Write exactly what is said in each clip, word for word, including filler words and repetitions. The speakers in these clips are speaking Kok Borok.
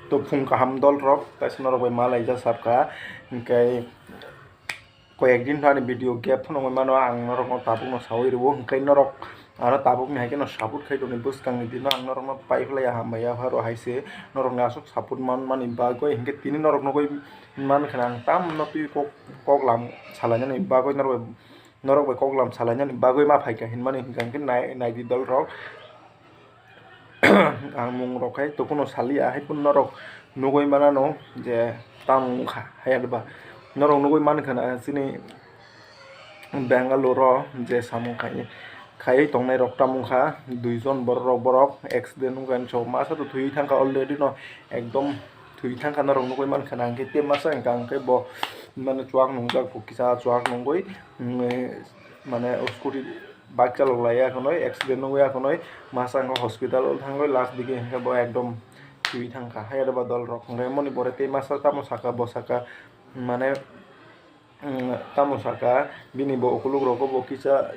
To phung kaham dol rok, kaisa norok bai ma laijak sabkha, hwnkhe koyek din ani video gap phano wngwi mano, ang norokno tabukno sawi rwo, hwnkhe norok ano tabukni hai kheno support khai tongni, bwskangni dino ang norokno pai phlai ya, hambai ya pharo hai se norokni aswk support man mani bagwi, hwnkhe tini norok nugwi mankha na ang tamno twi kok, koklam salainani bagwi norok bai, norok bai koklam salainani bagwi ma phaikha hinmani hwnkha hwnkhe nai, naidi dol rok. Ang mung rok hai to kuno saliya, hai phano norok nugwi manano je tamo wngkha, hai ba norok nugwi mankha na chini Bangalore o je samung khai, khaiwi tongnai rok tamo wngkha, duijon borok rok, borok accident wngkha, so masa to thwi thangkha already no, ekdom thwi thangkha norok nugwi mankha na, hwnkhe tei masa hwnkha hwnkhe bo mane chuak nungjak, bo kisa chuak nungwi, mm, mane scooty bike chalok laiya khwnwi accident nugwi ya khwnwi masa wngkha hospital o thangwi last dige hwnkhe bo ekdom thwi thangkha. Hai aro ba dol rok hwnkhe moni bore tei masa tamo saka bo saka mane, mm, tamo saka bini bo ukuluk rogo bo kisa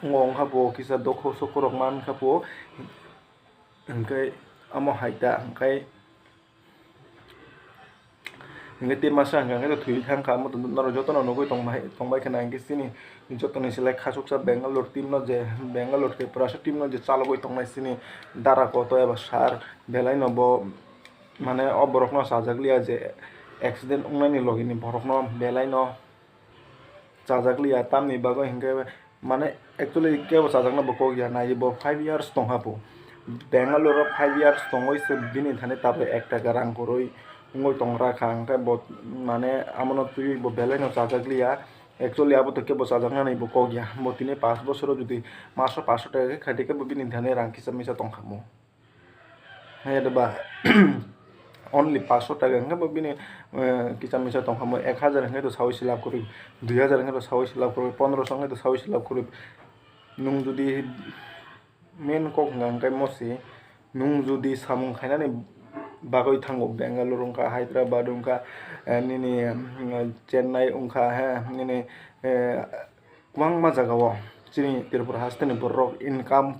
wngkha bo kisa dukhu sukhu rok mankha bo hwnkhe omo hai ta hwnkhe. Hingke tei masa hingka hingke thwi thangkha, omo norok jotono nugwi tongbai, tongbai kheno hingke chini jotoni selai khasuksa Bangalore team no je, Bangalore Tiprasa team no je chalogwi tongnai chini dara koto eba sir, belai no bo mane o borok no chajakliya je accident wngnani logi ni borok no belai no chajakliya, tamni bagwi hingke mane actually kebo chajakna bo kok ya, nai bo five years tongha po. Bangalore o five years tongwi se bini thani tabuk ek taka rang kwrwi wngwi tongra kha, hingke bo mane amono twiwi bo belai no chajakliya. Actually abo to kebo chajaknani bo kok ya, bo tini pash bosoro jodi maso pash taka khe khaidi khe bo bini thani rang kisa misa tongkha mo. Hai da ba only pash taka hingke bo bini, eh, kisa misa tongkha mo, ek hazar hingke to sawi se lab kwrwi, dui hazar hingke to sawi se lab kwrwi, pondro so hingke to sawi se lab kwrwi. Nwng jodi main kok hwnka hwnkhe mo se, nwng jodi samung khainani bagwi thango, Bangalore wngkha, Hyderabad wngkha, eh, nini, mm, Chennai wngkha, he, nini, eh, kwbangma jagao chini Tripura hasteni borok income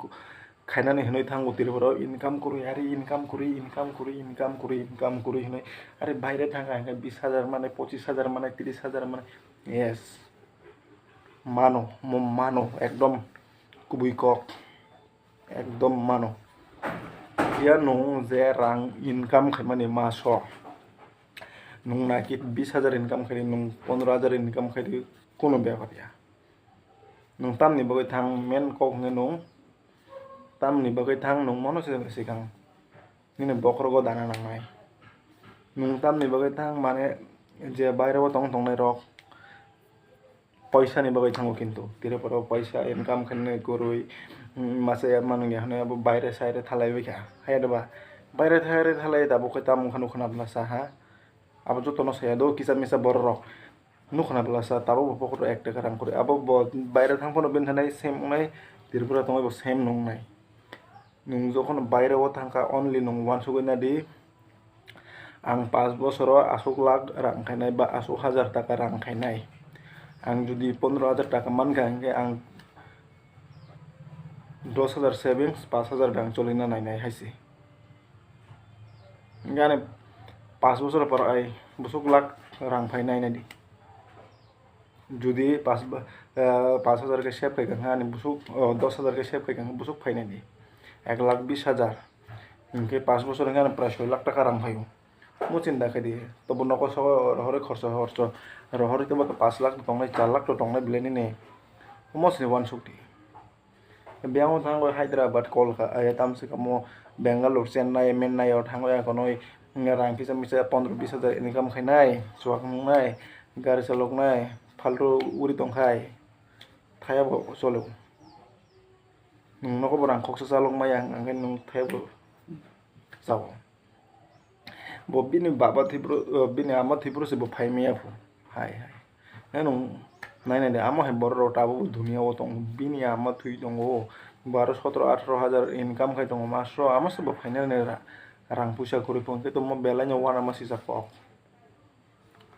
khainani hinwi thango, Tripura o income kwrwi, ari income kwrwi, income kwrwi, income kwrwi, income kwrwi hinwi, ari baire thangkha hwnkhe bis hajar manwi, pochis hajar manwi, tris hajar manwi, yes, mano, mo mano, ekdom kubui kok, ekdom mano. Phiya nwng je rang income khaimani maso, nwng naki bis hajar income khaidi, nwng pondro hajar income khaidi, kuno bepar ya. Nwng tamni bagwi thang, main kok hwnkhe nwng tamni bagwi thang, nwng mano se sikang nini bokhorogo dana nangnai. Nwng tamni bagwi thang, mane je baireo tong tongnai rok paisa ni bagwi thango, kintu Tripura o paisa income khainani kwrwi, mm, masa ya manung ya hwnwi abo baire saire thalaiwi kha. Hai da ba baire thaire thalai tabuk khe tamo wngkha nukho na bwla sa ha. Abo jotono saya do kisa misa borok rok. Nukna bwlasa tabuk bo pocket o ek taka rang kwrwi. Abo bo baire thang phano bini thani same wngnai, Tripura tongwi bo same nungnai. Nwng jokhon baire o thangkha, only nwng uansugwi nadi, ang pash bosoro aswk lakh rang khainai ba aswk hajar taka rang khainai. Ang jodi pondro hajar taka mankha, hwnkhe ang dos hajar savings, pash hajar bai ang cholina nainai hai se. Hingke ani pash bosor por ai bwswk lakh rang phai nai nai di. Jodi pash ba, eh, pash hajar khe save khai kha, ani bwswk, oh, dos hajar khe save khai kha, bwswk phai nai di. Ek lakh bis hajar. Hingke pash bosor hingke ani prai soi lakh taka rang phai o. Mo chinta khai di. Tobo nogo sogo rohorwi khorcho horcho. Rohorwi tobo pash lakh tongnai, char lakh to tongnai belai nini. Omo sini uansuk di. Biyang o thangwi Hyderabad, Kolkata, eh, tamsi kamo Bangalore, Chennai, Mennai o thangwi akonoi rang kisa misa pondro bis hajar income khainai, chuak nungnai, gari chaloknai, faltu uri tongkhai, thaya bo cholo. Nwng nogo bo rang khoksa chalok maya hwnkhe nwng thaya bo chao. Bo bini baba thwipro, o, bini ama thwipro se bo phai maya pho. Hai, hai. Nai nung nai nai de, amo hai borok rok tabuk bo dunia o tongo. Bini ama thwi tongo. Baro sotro atharo hajar income khai tongo maso. Amo se bo phainani ra-, rang puisa kwrwi pho. Hwnkhe to mo belai no uanama sijak kok.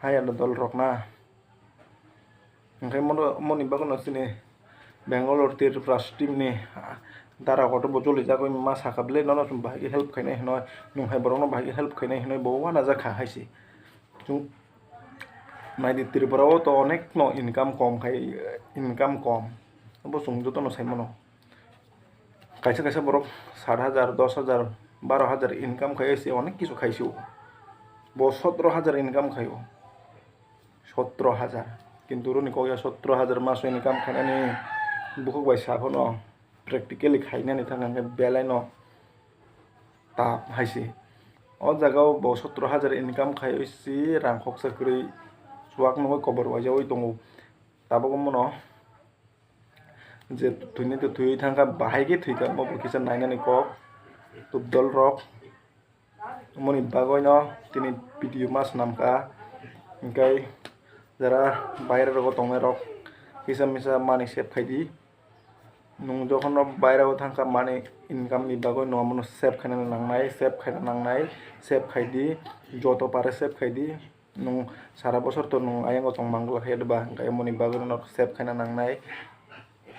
Hai ano dol rok na. Hwnkhe mono, moni bagwino chini Bangalore Tiprasa team ni, ah, Dara kotor bo jolijagwi ma sakha bwle, nono chwng bahai khe help khainai hinwi, nwng hai borokno bahai khe help khainai hinwi bo uanajak kha hai se. Chwng naidi Tripura o to onek no income kom khai, income kom. Bo chwng jotono sai mano. Kaisa kaisa borok sat hajar, dos hajar, baro hajar income khai se onek kisu khai se o. Bo sotro hajar income khai o. Sotro hajar. Kintu roni kok ya sotro hajar maso income khainani bukhuk bai sa phano practically khainani thang hwnkhe belai no ta hai se. O jaga o bo sotro hajar income khai se rang khoksa kwrwi chuak nugwi kobor waijaui tongo. Tabuk omono je thwini to thwiwi thangkha, bahai khe thwikha, omo bo kisa nainani kok. To dol rok, omoni bagwi no tini video ma swnamkha, hwnkhe jara baire rogo tongnai rok kisa misa mani save khai di. Nwng jokhon no baire o thangkha, mani income ni bagwi no omono save khaina nangnai, save khaina nangnai, save khai di, joto pare save khai di. Nwng sara bosor to nwng ayang o tong mangla khe ba, hwnkhe moni bagwi no save khaina nangnai.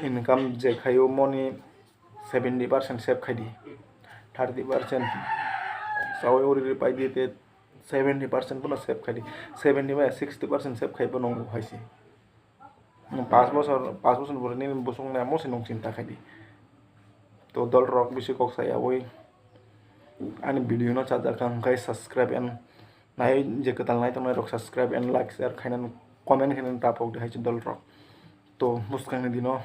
Income je khaio moni seventy percent save khai di, thirty percent chaui uri ri pai di, te seventy percent bono save khai di, seventy bai sixty percent save khai bono hai se. Nwng pas bosor, pas bosor ni pore nini bosong nai mo se nwng chinta khai di. To dol rok bisi kok sai aboi ani video no chajak kha, hwnkhe subscribe and nai je kwtal nai tongnai rok subscribe and like, share khaina, comment khaina tapok de hai se dol rok. To bwskang ni dino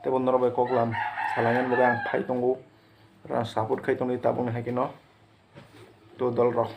tebo norok bai kok lam salainani bagwi ang phai tongo, oro support khai tongdi tabuk ni hai kheno. To dol rok.